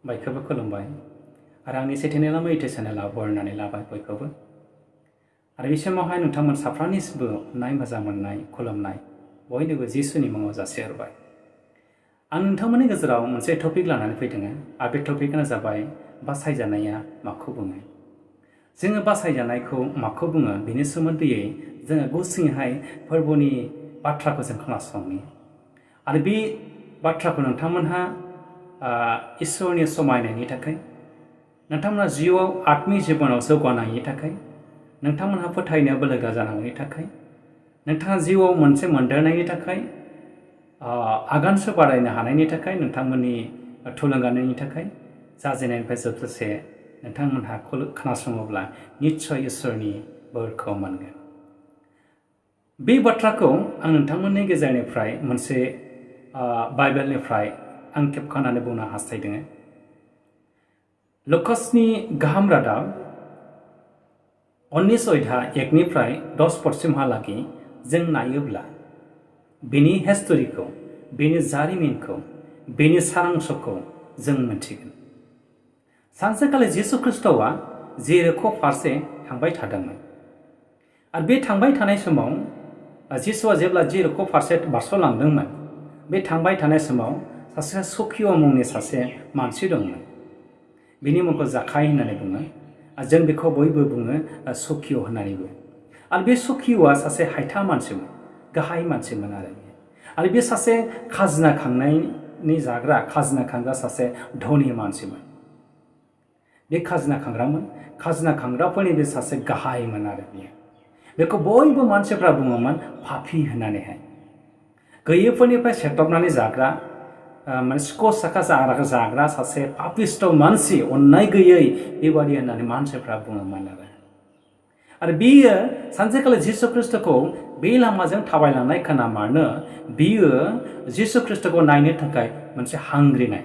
बयखौबो खुलुमबाय आरो आंनि स्विटवनि लामा इउटुब चेनेलाव बरायनानै लाबाय बयखौबो आरो बे समावहाय नोंथांमोन साफ्रोमनिसिमबो अननाय मोजां मोननाय खुलुमनाय बयनोबो जिसुनि मुङाव जासिहरबाय आं नोंथांमोननि गेजेराव मोनसे टपिक लानानै फैदों आरो बे टपिकआनो जाबाय बासायजानाया माखौ बुङो जोङो बासायजानायखौ माखौ बुङो बेनि सोमोन्दैयै जोङो गुसुङैहाय फोरबोनि बाथ्राखौ जों खोनासंनि आरो बे बाथ्राखौ नोंथांमोनहा इसोरनि समायनायनि थाखाय नोंथांमोना जिउआव आत्मिक जिबनाव जौगानायनि थाखाय नोंथांमोनहा फोथायनो बोलोगोरा जानायनि थाखाय नोंथाङा जिउआव मोनसे मोनदांनायनि थाखाय आगानसो बारायनो हानायनि थाखाय नोंथांमोननि थुलुंगानायनि थाखाय जाजेननायनिफ्राय जोबजासे नोंथांमोनहा खोनासङोब्ला निस्सय इसोरनि बोरखौ मोनगोन बे बाथ्राखौ आं नोंथांमोननि गेजेरनिफ्राय मोनसे बाइबेलनिफ्राय आं खेबखानानै बुंनो हास्थायदों लुकासनि गाहाम रादाब 19 अध्याय 1निफ्राय 10 पदसिमहालागै जों नायोब्ला बेनि हिस्टरिखौ बेनि जारिमिनखौ बेनि सारांसखौ जों मिन्थिगोन सानसेखालि जिसु ख्रीष्टआ जेरिख' फारसे थांबाय थादोंमोन आरो बे थांबाय थानाय समाव जिसुआ जेब्ला जेरिख' फारसे बारस'लांदोंमोन बे थांबाय थानाय समाव सासे सखिय मुंनि सासे मानसि दंमोन बिनि मुंखौ जाखाय होननानै बुङो जों बेखौ बयबो बुङो सखिय होननानैबो आरो बे सखियआ सासे हायथा मानसिमोन गाहाय मानसिमोन आरो बे सासे खाजोना खांनायनि जाग्रा खाजोना खांग्रा सासे धनी मानसिमोन बे खाजोना खांग्राफोरनि बे सासे गाहायमोन आरो बियो बेखौ बयबो मानसिफ्रा बुङोमोन पापी होननानैहाय गैयैफोरनिफ्राय सेथबनानै जाग्रा माने सिख' साखा जाग्रा सासे पापिस्ट मानसि अननाय गैयै बेबादि होननानै मानसिफ्रा बुङोमोन आरो बियो सानसेखालि जिसु ख्रीष्टखौ बे लामाजों थाबायलांनाय खोनामारनो बियो जिसु ख्रीष्टखौ नायनो थाखाय मोनसे हांग्रिनाय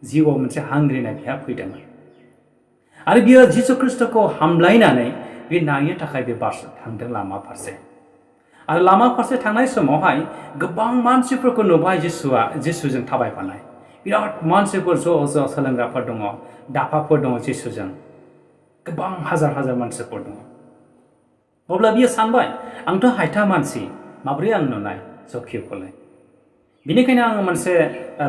जिउआव मोनसे हांग्रिनाय बिहा फैदोंमोन आरो बियो जिसु ख्रीष्टखौ हामलायनानै बे नायनो थाखाय बे थांदों लामा फारसे आरो लामा फारसे थांनाय समावहाय गोबां मानसिफोरखौ नुबाय जिसुजों थाबायफानाय बिराद मानसिफोर ज' सोलोंग्राफोर दङ दाफाफोर दङ जिसुजों गोबां हाजार मानसिफोर दङ अब्ला बियो सानबाय आंथ' हायथा मानसि माब्रै आं नुनाय सखियखौलाय बेनिखायनो आङो मोनसे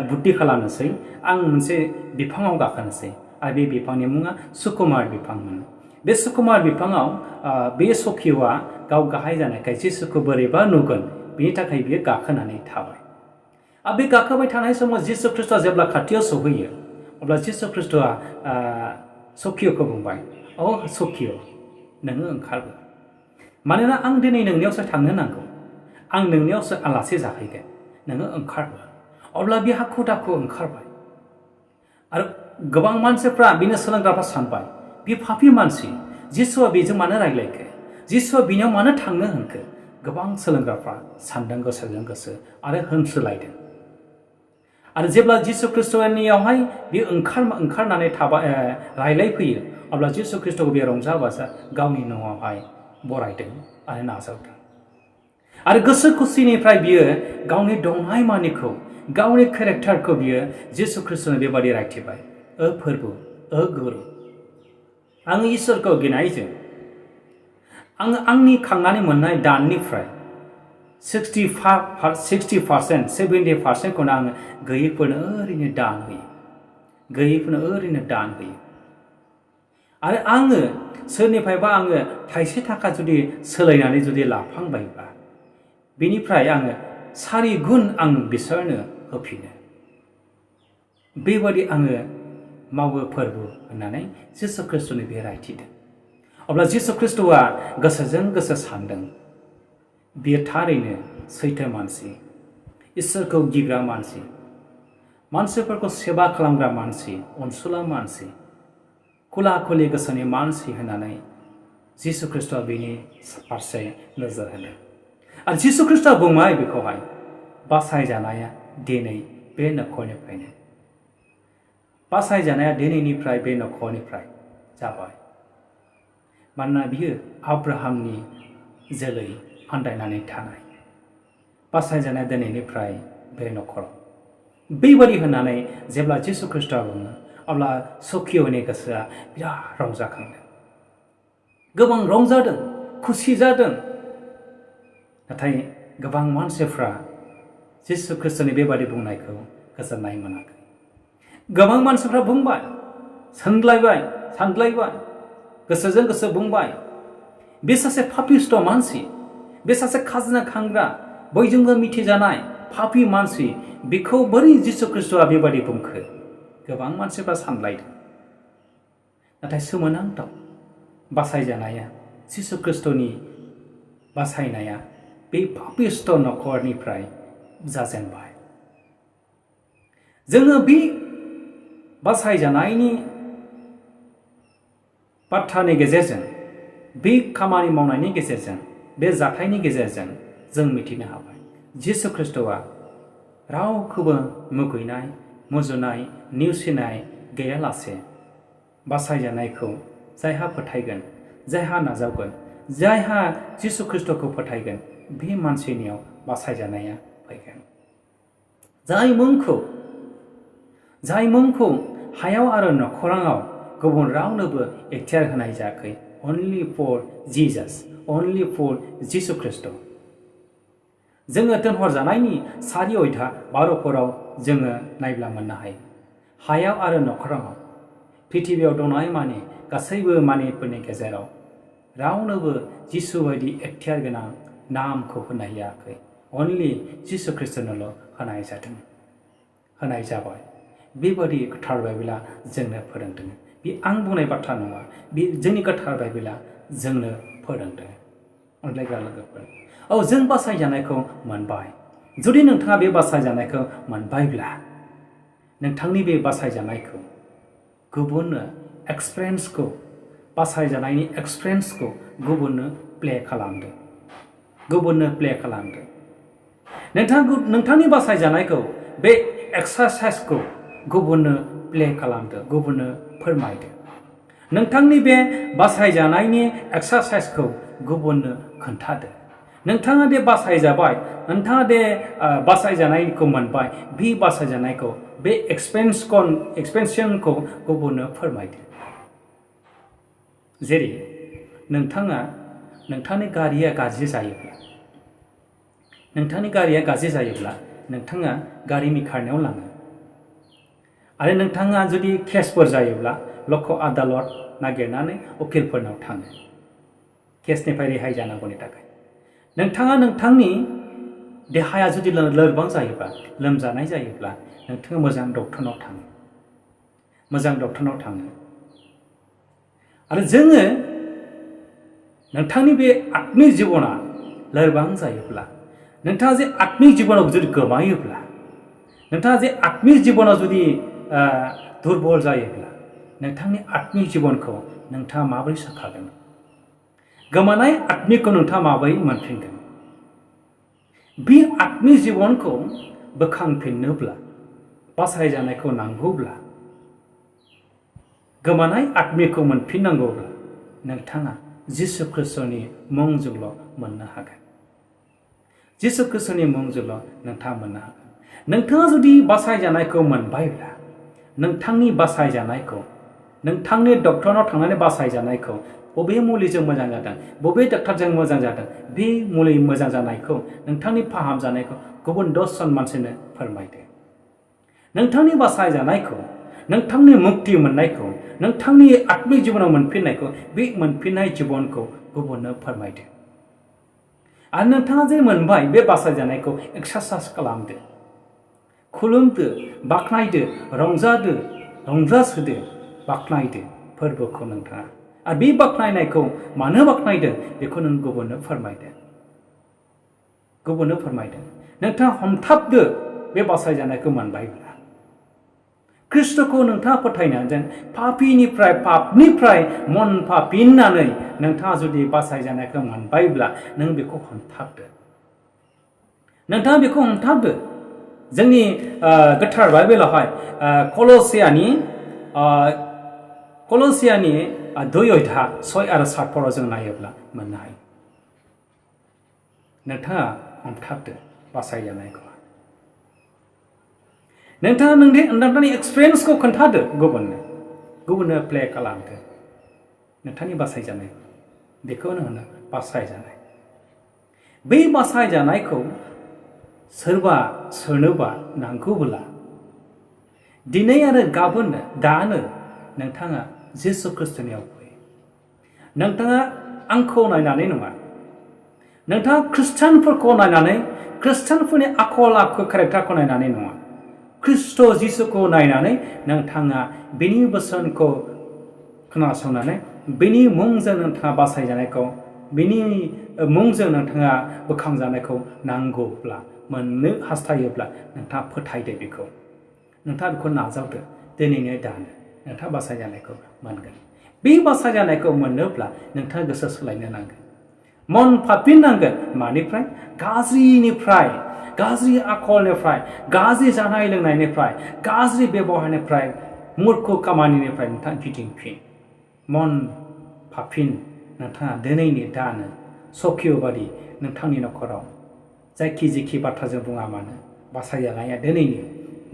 बुद्धि खालामनोसै आं मोनसे बिफाङाव गाखोनोसै आरो बे बिफांनि मुङा सुकुमार बिफांमोन बे सुकुमार बिफाङाव बे सखियआ गाव गाहाय जानायखाय जिसुखौ बोरैबा नुगोन बिनि थाखाय बियो गाखोनानै थाबाय आरो बे गाखोबाय थानाय समाव जिसु ख्रीष्टआ जेब्ला खाथियाव सौहैयो अब्ला जिसु ख्रीष्टआ सखियखौ बुंबाय अ सखिय नोङो ओंखारबो मानोना आं दिनै नोंनियावसो थांनो नांगौ आं नोंनियावसो आलासि जाहैगोन नोङो ओंखारबो अब्ला बे हाखु दाखु ओंखारबाय आरो गोबां मानसिफ्रा बिनो सोलोंग्राफ्रा सानबाय बे पापी मानसि जिसुआ बेजों मानो रायज्लायखो जिसुआ बिनियाव मानो थांनो होनखो गोबां सोलोंग्राफ्रा सानदों गोसोजों गोसो आरो होनस्रोलायदों आरो जेब्ला जिसु ख्रीष्टनियावहाय बे ओंखारनानै रायज्लायफैयो अब्ला जिसु ख्रीष्टखौ बे रंजा बाजा गावनि न'आवहाय बरायदों आरो नाजावदों आरो गोसो खुसिनिफ्राय बियो गावनि दंनाय मानिखौ गावनि केरेक्टारखौ बियो जिसु ख्रीष्टनो बेबादि रायथिबाय फोरबो गुरु आङो इसोरखौ गिनायजों आङो आंनि खांनानै मोननाय दाननिफ्राय 60% 70%खौनो आङो गैयैफोरनो ओरैनो दान होयो आरो आङो सोरनिफ्रायबा आङो थाइसे थाखा जुदि सोलायनानै जुदि लाफ्लांबायबा बेनिफ्राय आङो 4 गुन आं बिसोरनो होफिनो बेबादि आङो मावो फोरबो होननानै जिसु ख्रीष्टनि बे रायथिदों अब्ला जिसु ख्रीष्टआ गोसोजों गोसो सानदों बियो थारैनो सैथो मानसि इसोरखौ गिग्रा मानसि मानसिफोरखौ सेबा खालामग्रा मानसि अनसुला मानसि खुला खुलि गोसोनि मानसि होननानै जिसु ख्रीष्टआ बेनि फारसे नोजोर होदों आरो जिसु ख्रीष्टआ बुंबाय बेखौहाय बासायजानाया दिनै बे न'खरनिफ्रायनो बासायजानाया दिनैनिफ्राय बे न'खरनिफ्राय जाबाय मानोना बियो आब्राहामनि जोलै आन्दायनानै थानाय बासायजानाया दिनैनिफ्राय बे न'खराव बेबादि होननानै जेब्ला जिसु ख्रीष्टआ बुङो अब्ला सखियनि गोसोआ बिराद रंजाखांदों गोबां रंजादों खुसि जादों नाथाय गोबां मानसिफ्रा जिसु ख्रिस्टनि बेबादि बुंनायखौ गोजोननाय मोनाखै गोबां मानसिफ्रा बुंबाय सोंलायबाय सानलायबाय गोसोजों गोसो बुंबाय बे सासे पापिस्ट मानसि बे सासे खाजोना खांग्रा बयजोंबो मिथिजानाय पापि मानसि बेखौ बोरै जिसु ख्रिस्टआ बेबादि बुंखो गोबां मानसिफ्रा सानलायदों नाथाय सोमोनांथाव बासायजानाया जिसु ख्रिस्टनि बासायनाया बे पापिस्ट नखरनिफ्राय जाजेनबाय जोङो बे बासायजानायनि बाथ्रानि गेजेरजों बे खामानि मावनायनि गेजेरजों बे जाथायनि गेजेरजों जों मिथिनो हाबाय जिसु ख्रिस्टआ रावखौबो मुगैनाय मुजुनाय नेवसिनाय गैयालासे बासायजानायखौ जायहा फोथायगोन जायहा नाजावगोन जायहा जिसु ख्रिस्टखौ फोथायगोन बे मानसिनियाव बासायजानाया फैगोन जाय मुंखौ हायाव आरो नखराङाव गुबुन रावनोबो एखतियार होनाय जायाखै only for Jesus only for जिसु ख्रिस्ट जोङो दोनहरजानायनि 4 अध्याय 12 फोराव जोङो नायब्ला मोननो हायो हायाव आरो नखराङाव पृथिबियाव दंनाय माने गासैबो मानेफोरनि गेजेराव रावनोबो जिसु बायदि एखतियार गोनां नामखौ होनाय जायाखै only जिसु ख्रिस्टनोल' होनाय जाबाय बेबादि गोथार बाइबेला जोंनो फोरोंदों बे आं बुंनाय बाथ्रा नङा बे जोंनि गोथार बाइबेला जोंनो फोरोंदों अनलायग्रा लोगोफोर जों बासायजानायखौ मोनबाय जुदि नोंथाङा बे बासायजानायखौ मोनबायब्ला नोंथांनि बे बासायजानायखौ गुबुननो एक्सपिरियेन्सखौ बासायजानायनि एक्सपिरियेन्सखौ गुबुननो प्ले खालामदो नोंथांनि बासायजानायखौ बे एक्सारसाइजखौ गुबुननो प्ले खालामदो गुबुननो फोरमायदो नोंथांनि बे बासायजानायनि एक्सारसाइजखौ गुबुननो खोन्थादो नोंथाङा दे बासायजाबाय नोंथाङा दे बासायजानायखौ मोनबाय बे बासायजानायखौ बे एक्सपेन्सनखौ गुबुननो फोरमायदो जेरै नोंथांनि गारिया गाज्रि जायोब्ला नोंथाङा गारि मेकारनियाव लाङो आरो नोंथाङा जुदि केसफोर जायोब्ला लक' आदालत नागिरनानै उकिलफोरनाव थाङो केसनिफ्राय रेहाय जानांगौनि थाखाय नोंथाङा नोंथांनि देहाया जुदि लोरबां जायोब्ला लोमजानाय जायोब्ला नोंथाङा मोजां डक्टरनाव थाङो आरो जोङो नोंथांनि बे आत्मिक जिबना लोरबां जायोब्ला नोंथाङा जे आत्मिक जिबनाव जुदि गोमायोब्ला नोंथाङा जे आत्मिक जिबनाव जुदि दुर्बल जायोब्ला नोंथांनि आत्मिक जिबनखौ नोंथाङा माबोरै सोखागोन गोमानाय आत्मिकखौ नोंथाङा माबोरै मोनफिनगोन बे आत्मिक जिबनखौ बोखांफिननोब्ला बासायजानायखौ नांगौब्ला गोमानाय आत्मिकखौ मोनफिननांगौब्ला नोंथाङा जिसु ख्रिस्टनि मुंजोंल' मोननो हागोन जिसु ख्रिस्टनि मुंजोंल' नोंथाङा मोननो हागोन नोंथाङा जुदि बासायजानायखौ मोनबायब्ला नोंथांनि बासायजानायखौ नोंथांनि डक्टरनाव थांनानै बासायजानायखौ बबे मुलिजों मोजां जादों बबे डक्टरजों मोजां जादों बे मुलि मोजां जानायखौ नोंथांनि फाहामजानायखौ गुबुन 10 जन मानसिनो फोरमायदो नोंथांनि बासायजानायखौ नोंथांनि मुक्ति मोननायखौ नोंथांनि आत्मिक जिबनाव मोनफिननायखौ बे मोनफिननाय जिबनखौ गुबुननो फोरमायदो आरो नोंथाङा जे मोनबाय बे बासायजानायखौ एक्सारसाइज खालामदो खुलुमदो बाख्नायदो रंजासोदो बाख्नायदो फोरबोखौ नोंथाङा आरो बे बाख्नायनायखौ मानो बाख्नायदों बेखौ नों गुबुननो फोरमायदो नोंथाङा हमथाबदो बे बासायजानायखौ मोनबायब्ला ख्रिस्टखौ नोंथाङा फोथायनानै पापनिफ्राय मोनफाफिननानै नोंथाङा जुदि बासायजानायखौ मोनबायब्ला नों बेखौ हमथाबदो जोंनि गोथार बाइबेलावहाय कलसियानि 2 अध्याय 6 आरो 7 फोराव जों नायोब्ला मोननो हायो नोंथाङा हमथाबदो बासायजानायखौ नोंथाङा नोंथांनि एक्सपिरियेन्सखौ खोन्थादो गुबुननो प्ले खालामदो नोंथांनि बासायजानाय बेखौनो होनो बासायजानाय बै बासायजानायखौ सोरनोबा नांगौब्ला दिनै आरो गाबोननो दानो नोंथाङा जिसु ख्रिस्टनियाव फै नोंथाङा आंखौ नायनानै नङा नोंथाङा ख्रिस्टानफोरखौ नायनानै ख्रिस्टानफोरनि आखल आखु केरेक्टारखौ नायनानै नङा ख्रिस्ट' जिसुखौ नायनानै नोंथाङा बिनि बोसोनखौ खोनासंनानै बिनि मुंजों नोंथाङा बासायजानायखौ बिनि मुंजों नोंथाङा बोखांजानायखौ नांगौब्ला मोननो हास्थायोब्ला नोंथाङा फोथायदो बेखौ नोंथाङा बेखौ नाजावदो दिनैनो दानो नोंथाङा बासायजानायखौ मोनगोन बे बासायजानायखौ मोननोब्ला नोंथाङा गोसो सोलायनो नांगोन मन फाफिननांगोन मानिफ्राय गाज्रिनिफ्राय गाज्रि आखलनिफ्राय गाज्रि जानाय लोंनायनिफ्राय गाज्रि बेबहारनिफ्राय मूर्ख खामानिनिफ्राय नोंथाङा गिदिंफिन मन फाफिन नोंथाङा दिनैनि दानो सखिय बादि नोंथांनि न'खराव जायखि जेखि बाथ्राजों बुङा मानो बासायजानाया दिनैनो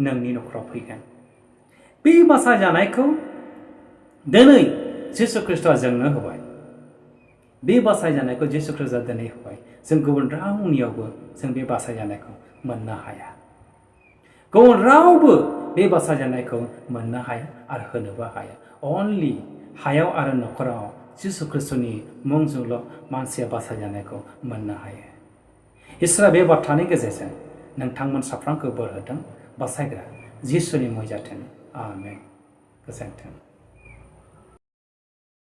नोंनि न'खराव फैगोन बे बासायजानायखौ दिनै जिसु ख्रिस्ट'आ जोंनो होबाय बे बासायजानायखौ जिसु ख्रिस्ट'आ दिनै होबाय जों गुबुन रावनियावबो जों बे बासायजानायखौ मोननो हाया गुबुन रावबो बे बासायजानायखौ मोननो हाया आरो होनोबो हाया अनलि हायाव आरो न'खराव जिसु ख्रिस्ट'नि मुंजोंल' मानसिया बासायजानायखौ मोननो हायो इसोरा बे बाथ्रानि गेजेरजों नोंथांमोन साफ्रोमखौ बोर होदों बासायग्रा जिसुनि मुं जाथों आमेन गोजोन्थों